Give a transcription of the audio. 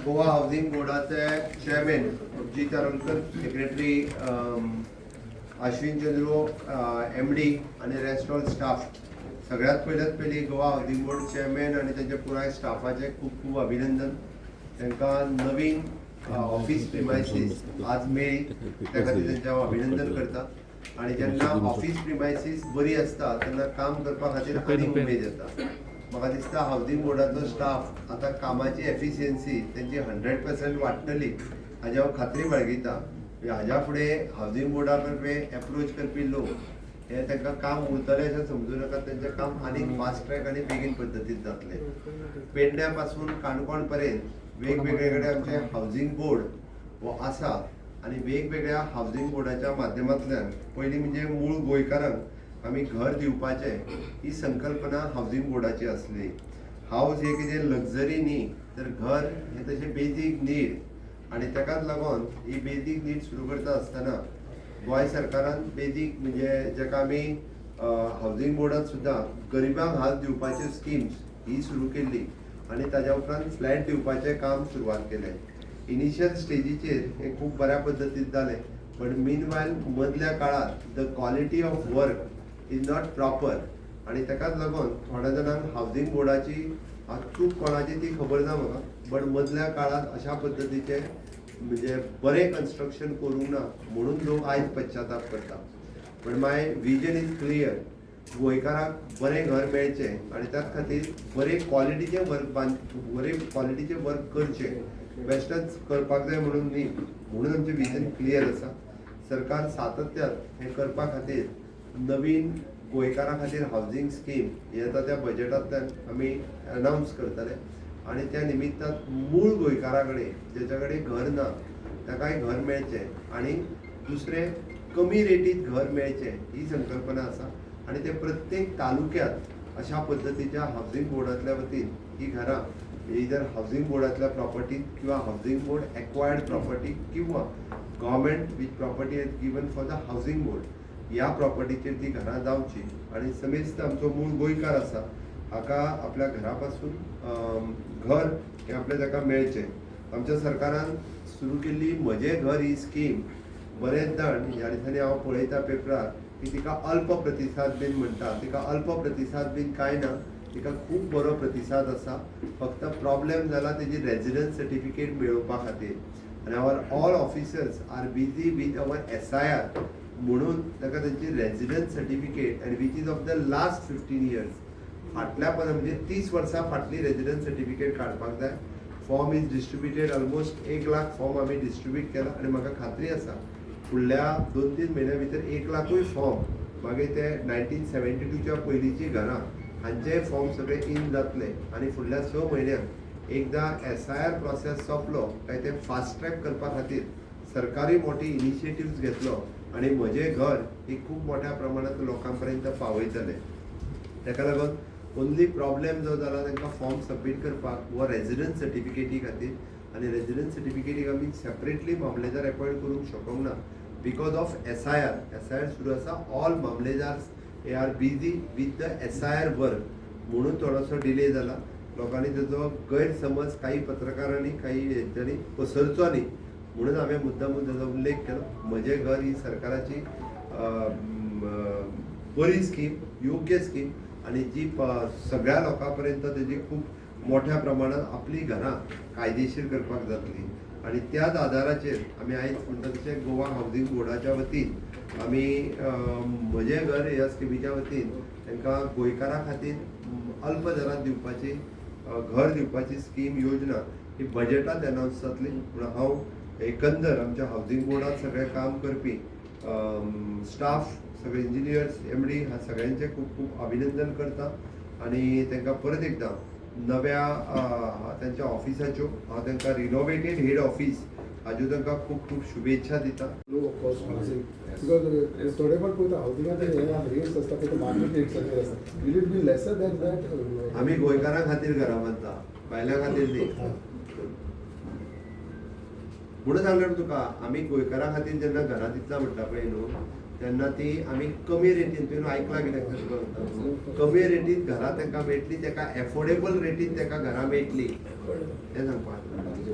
Goa housing बोर्डाचे chairman Abhijit Arolkar, secretary Ashwin Chandru, MD आनी rest all staff. सगळ्यात पयल्यात पयलीं गोवा हावजींग बोर्ड चेअरमॅन आनी तांच्या पुराय स्टाफाचें खूब खूब अभिनंदन. तांकां नवीन ऑफिस प्रिमायसीस आज मेळ्ळी, त्या खातीर तांचें हांव अभिनंदन करता. आनी जेन्ना ऑफिस प्रिमायसीस बरी आसता तेन्ना काम करपा खातीर आनीक उमेद येता. म्हाका दिसता हावजींग बोर्डाचो स्टाफ आतां कामाची एफिशियन्सी तेंची 100% वाडटली हाजी हांव खात्री बाळगिता. हाज्या फुडें हावजींग बोर्डा तर्फे एप्रोच करपी लोक हे तांकां काम उरतलें अशें समजूं नाका. तेंचें काम आनीक फास्ट ट्रॅक आनी बेगीन पद्दतीन जातलें. पेडण्या पासून काणकोण पर्यंत वेगवेगळे कडेन आमचें हावजींग बोर्ड हो आसा आनी वेगवेगळ्या हावजींग बोर्डाच्या माध्यमांतल्यान पयलीं म्हणजे मूळ गोंयकारांक आमी घर दिवपाचें ही संकल्पना हावजींग बोर्डाची आसली. हावज हें कितें लग्जरी न्ही, तर घर हें तशें बेजीक नीड आनी ताकाच लागून ही बेजीक नीड सुरू करता आसतना गोंय सरकारान बेजीक म्हणजे जाका आमी हावजींग बोर्डांत सुद्दां गरिबांक हात दिवपाच्यो स्किम्स ही सुरू केल्ली आनी ताज्या उपरांत फ्लॅट दिवपाचें काम सुरवात केलें. इनिशियल स्टेजीचेर हें खूब बऱ्या पद्दतीन जालें, बट मीन वायल मदल्या काळांत the quality of work is not proper आनी ताकाच लागून थोड्या जाणांक हावजींग बोर्डाची चूक कोणाची ती खबर ना म्हाका, बट मदल्या काळांत अशा पद्दतीचें म्हणजे बरें कन्स्ट्रक्शन करूंक ना म्हणून लोक आयज पश्चाताप करता. But my vision is clear, गोंयकारांक बरें घर मेळचें आनी त्याच खातीर बरे क्वॉलिटीचें वर्क बरे क्वॉलिटीचें वर्क करचें, बेश्टेंच करपाक जाय म्हणून न्ही, म्हणून आमचें विजन क्लियर आसा. सरकार सातत्यान हें करपा खातीर नवीन गोंयकारां खातीर हावजींग स्कीम येता त्या बजेटांतल्यान आमी अनावन्स करतले आनी त्या निमित्तान मूळ गोंयकारा कडेन जेच्या कडेन घर ना ताकाय घर मेळचें आनी दुसरें कमी रेटीत घर मेळचें ही संकल्पना आसा. आनी ते प्रत्येक तालुक्यांत अशा पद्दतीच्या हावजींग बोर्डांतल्या वतीन ही घरां इदर हावजींग बोर्डांतल्या प्रॉपर्टीत किंवा हावजींग बोर्ड एक्वायर्ड प्रॉपर्टी किंवा government which property is given for the housing board ह्या प्रॉपर्टीचेर ती घरां जावची आनी समेस्त आमचो मूळ गोंयकार आसा हाका आपल्या घरा पासून घर हें आपलें ताका मेळचें. आमच्या सरकारान सुरू केल्ली म्हजें घर ही स्कीम बरेच जाण ह्या दिसांनी हांव पळयता पेपरार की तिका अल्प प्रतिसाद बीन म्हणटा. तिका अल्प प्रतिसाद बीन कांय ना, तिका खूब बरो प्रतिसाद आसा. फक्त प्रॉब्लेम जाला तेजी रेजिडन्स सर्टिफिकेट मेळोवपा खातीर आनी our all officers are busy with our SIR म्हणून ताका तेंची रेजिडन्स सर्टिफिकेट आनी which is of the last 15 years फाटल्या पण म्हणजे 30 वर्सां फाटली रेजिडन्स सर्टिफिकेट काडपाक जाय. Form is distributed, almost 1 lakh form आमी डिस्ट्रिब्यूट केला आनी म्हाका खात्री आसा फुडल्या 2-3 म्हयन्या भितर 1 लाखूय फॉर्म मागीर ते 1972च्या पयलींची घरां हांचे फॉर्म सगळे इन जातले आनी फुडल्या 6 म्हयन्यांक एकदां SIR process सोंपलो काय ते फास्ट ट्रॅक करपा खातीर सरकारी मोठी इनिशिएटिव्स घेतलो आनी म्हजें घर ही खूब मोठ्या प्रमाणांत लोकां पर्यंत पावयतले. ताका लागून ओन्ली प्रॉब्लेम जो जाला तांकां फॉर्म सबमीट करपाक हो रेजिडन्स सर्टिफिकेटी खातीर आनी रेजिडन्स सर्टिफिकेटीक आमी सेपरेटली मामलेदार एपॉयंट करूंक शकूंक ना because of SIR. SIR सुरू आसा, ऑल मामलेदार्स हे are busy with the SIR work म्हणून थोडोसो डिले जाला. लोकांनी तेजो गैरसमज काही पत्रकारांनी काही हेंच्यांनी पसरचो न्ही म्हणून हांवें मुद्दामून तेजो उल्लेख केलो. म्हजें घर ही सरकाराची बरी स्कीम, योग्य स्कीम आनी जी सगळ्या लोकां पर्यंत तेजी खूब मोठ्या प्रमाणात आपली घरां कायदेशीर करपाक जातली आनी त्याच आदाराचेर आमी आयज म्हणटा तशें गोवा हावजींग बोर्डाच्या वतीन आमी म्हजें घर ह्या स्किमीच्या वतीन तांकां गोंयकारां खातीर अल्प दरांत दिवपाची घर दिवपाची स्कीम योजना ही बजेटांत अनावन्स जातली. पूण हांव एकंदर आमच्या हावजींग बोर्डांत सगळें काम करपी स्टाफ, सगळे इंजिनियर्स, MD ह्या सगळ्यांचें खूब खूब अभिनंदन करता आनी तांकां परत एकदां नव्या तांच्या ऑफिसाच्यो हांव तांकां रिनोवेटेड हेड ऑफिस हाज्यो तांकां खूब खूब शुभेच्छा दिता. लो कॉस्ट हावजींग because थोडे फावट पळयता हावजिंगाचे हे रेट्स आसता पळय, मार्केट रेट्स आसता, will it be lesser than that? आमी गोंयकारां खातीर घरां बांदता, भायल्या खातीर न्ही. म्हणून सांगलें तुका, आमी गोंयकारां खातीर जेन्ना घरां दितना म्हणटा पळय न्हू तेन्ना ती आमी कमी रेटीन, तुवें आयकलां कितें तुका, कमी रेटीन घरां तांकां मेळटली, ताका एफोर्डेबल रेटीन ताका घरां मेळटली हें सांगपाक.